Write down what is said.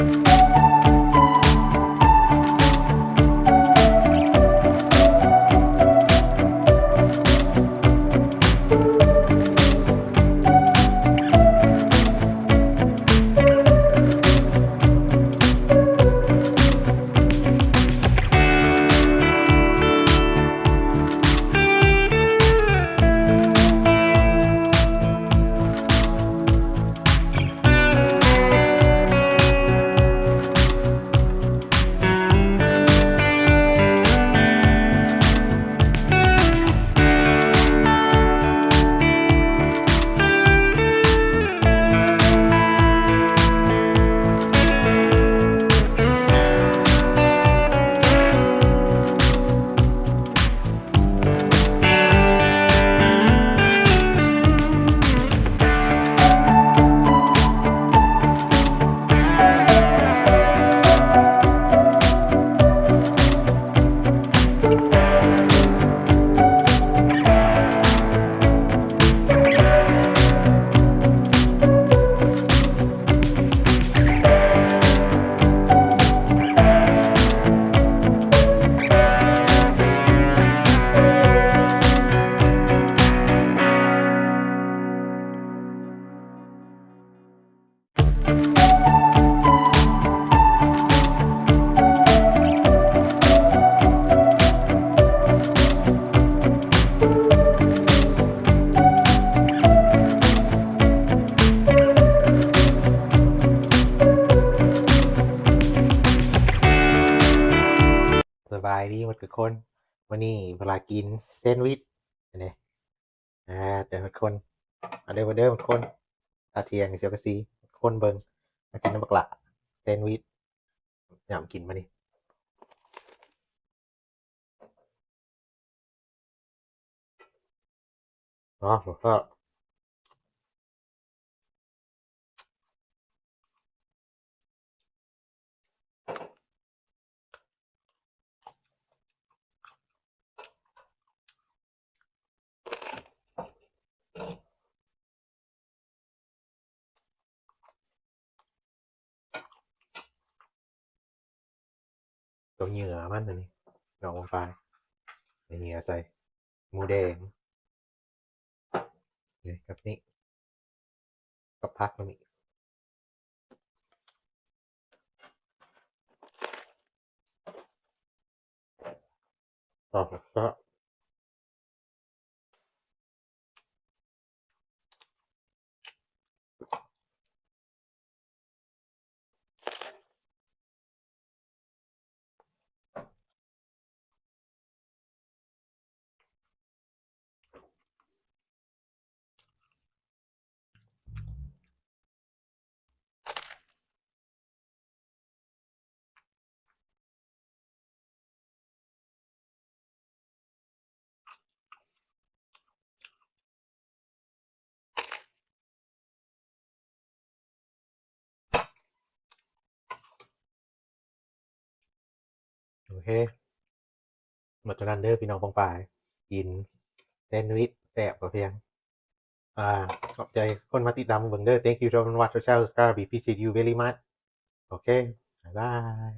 ສະບາຍດີໝົດທຸກຄົນ, ມື້ນີ້ພາລາກິນແຊນວິດນີ້ ອ່າ ແຕ່ໝົດຄົນ ມາເດີ ມາເດີໝົດຄົນ. ຕອນທ່ຽງຊິເອົາກະສີໝົດຄົນເບິ່ງ ມາກິນນຳບັກຫຼ້າແຊນວິດ ຍາມກິນມານີ້. ອໍ ແຊບ. ຕົວເຫຍື່ອມັນອັນນີ້ ນ້ອງປາຍ ເຫຍື່ອໃສ່ໝູແດງ ນີ້ ກັບນີ້ ກັບຜັກຕົວນີ້. ໂອເຄ ໝົດເທົ່ານັ້ນເດີພີ່ນ້ອງປ້ອງປາຍ ກິນແຊນວິດແຊບພໍພຽງ. ອ່າ ຂອບໃຈຄົນມາຕິດຕາມເບິ່ງເດີ. Thank you so much for subscribe, appreciate you very much. ໂອເຄ ບາຍບາຍ.